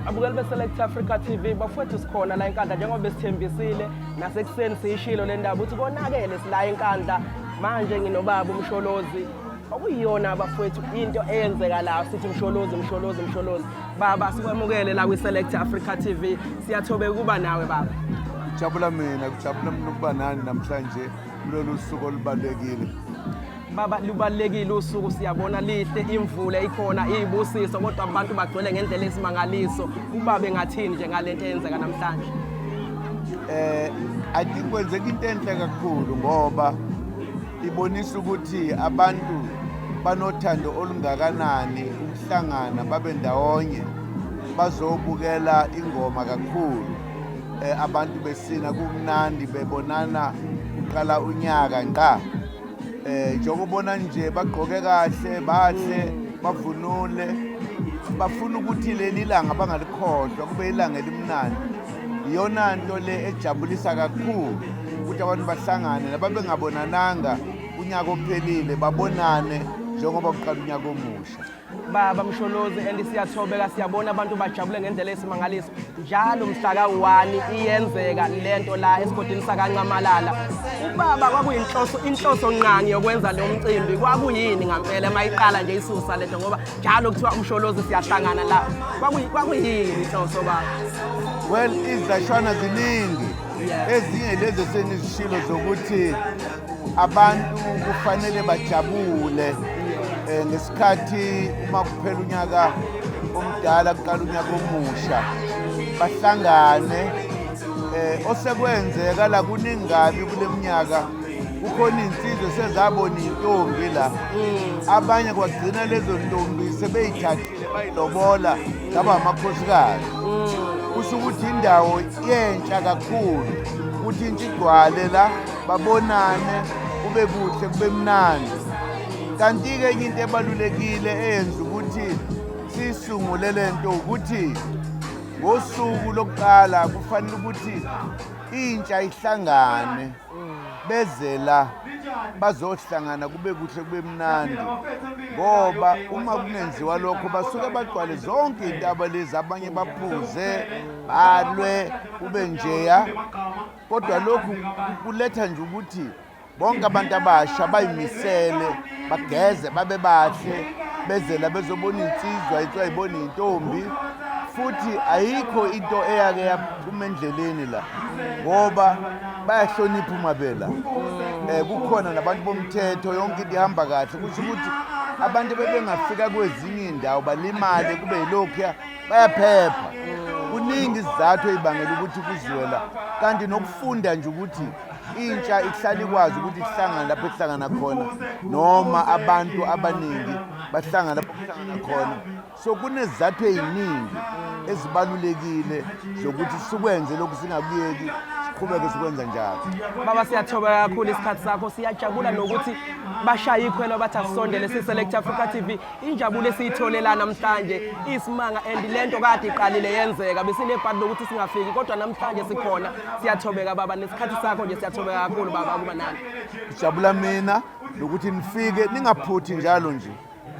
Abukeli be-Select Africa TV, bafowethu, sikhona la eNkandla njengoba besithembisile nasekuseni, siyishilo le ndaba ukuthi konakele sila eNkandla. Manje nginobaba uMsholozi, okuyiyona, bafowethu, into eyenzeka la sithi Msholozi, Msholozi, Msholozi. Baba, sikwemukele la kwi-Select Africa TV, siyathobeka ukuba nawe, baba. Kujabula mina, kujabula mina ukuba nani namhlanje kulolu suku olubalulekile. Baba, lubalulekile usuku, siyabona lihle, imvula ikhona, iyibusiso, kodwa abantu bagcwele ngendlela esimangaliso. Ubaba engathini nje ngalento eyenzeka namhlanje? I think kwenzeka into enhle kakhulu ngoba ibonisa ukuthi abantu banothando olungakanani ukuhlangana babe ndawonye bazobukela ingoma kakhulu. Abantu besina kumnandi, bebonana kuqala unyaka nqa. Njengobona nje bagqoke kahle, bahle, bavunule, bafuna ukuthi leli langa bangalikhohlwa, kube ilanga elimnandi. Iyona nto le ejabulisa kakhulu ukuthi abantu bahlangane nababengabonananga unyaka ophelile, babonane njengoba kuqala unyaka omusha. Baba Msholozi, and siyathobeka, siyabona abantu bajabule ngendlela esimangaliso. Njalo mhla ka-1 iyenzeka lento la esigodini sakaNxamalala. Ubaba, kwakuyinhloso, inhloso nqangi yokwenza lo mcimbi kwakuyini ngampela uma iqala nje isusa lento? Ngoba njalo kuthiwa uMsholozi, siyahlangana la. Kwakuyini inhloso, baba? Well, izashwana ziningi. Ezinye lezi esengizishilo zokuthi abantu kufanele bajabule ngesikhathi uma kuphela unyaka omdala kuqala unyaka omusha, bahlangane. Osekwenzeka la kuningi kabi kule minyaka, kukhona iy'nsizwa sezabona iy'ntombi la, abanye kwagcina lezo ntombi sebeyithathile, bayilobola, zaba amakhosikazi. Kusho ukuthi indawo yentsha kakhulu ukuthi intsha igcwale la, babonane, kube kuhle, kube mnandi. Kanti-ke enye into ebalulekile eyenza ukuthi siyisungule le nto ukuthi ngosuku lokuqala kufanele ukuthi intsha ihlangane, beze la bazohlangana, kube kuhle, kube mnandi, ngoba uma kungenziwa lokho basuke bagcwale zonke iy'ntaba lezi, abanye baphuze, balwe, kube njeya. Kodwa lokhu kuletha nje ukuthi bonke abantu abasha bayimisele, bageze, babe bahle, beze la bezobona insizwa, insizwa ibona intombi. Futhi ayikho into eyake yaphuma endleleni la ngoba bayahlonipha uma bela. Kukhona nabantu bomthetho, yonke into ihamba kahle. Kusho ukuthi abantu bebengafika kwezinye iy'ndawo balimale, kube yilokhuya, bayaphepha. Kuningi izizathu ey'bangela ukuthi kuziwe la, kanti nokufunda nje ukuthi intsha ihlala ikwazi ukuthi ihlangane lapho ehlangana khona, noma abantu abaningi bahlangana lapho kuhlangana khona. So kunezizathu ey'ningi ezibalulekile zokuthi sikwenze lokhu, singakuyeki, siqhubeke sikwenza njalo. Baba, siyathobeka kakhulu isikhathi sakho, siyajabula nokuthi bashaye ikhwelo bathi asisondele si-Select Africa TV. Injabulo esiyithole la namhlanje isimanga, and lento kade iqalile yenzeka, besinebhadi lokuthi singafiki, kodwa namhlanje sikhona. Siyathobeka, baba, nesikhathi sakho nje, siyathobeka kakhulu, baba, kuba nani. Kujabula mina nokuthi nifike, ningaphuthi njalo nje,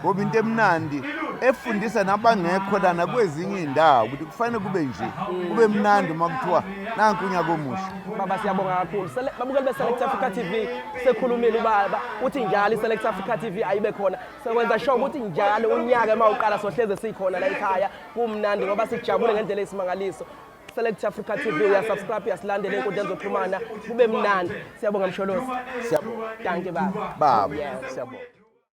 ngoba into emnandi efundisa nabangekho lana kwezinye iy'ndawo ukuthi kufanele kube nje, kube mnandi uma kuthiwa nanku unyaka omusha. Baba, siyabonga kakhulu. Babukeli be-Select Africa TV, sekhulumile ubaba, uthi njalo i-Select Africa TV ayibe khona. Sekwenza sure ukuthi njalo unyaka uma uqala sohleze sikhona la ekhaya, kumnandi ngoba sijabule ngendlela eyisimangaliso. Select Africa TV, uyasubscribe, uyasilandela ey'nkundleni zokuxhumana, kube mnandi. Siyabonga, Msholozi. Siyabonga. Dankie, baba. Baba. Yeah. Siyabonga.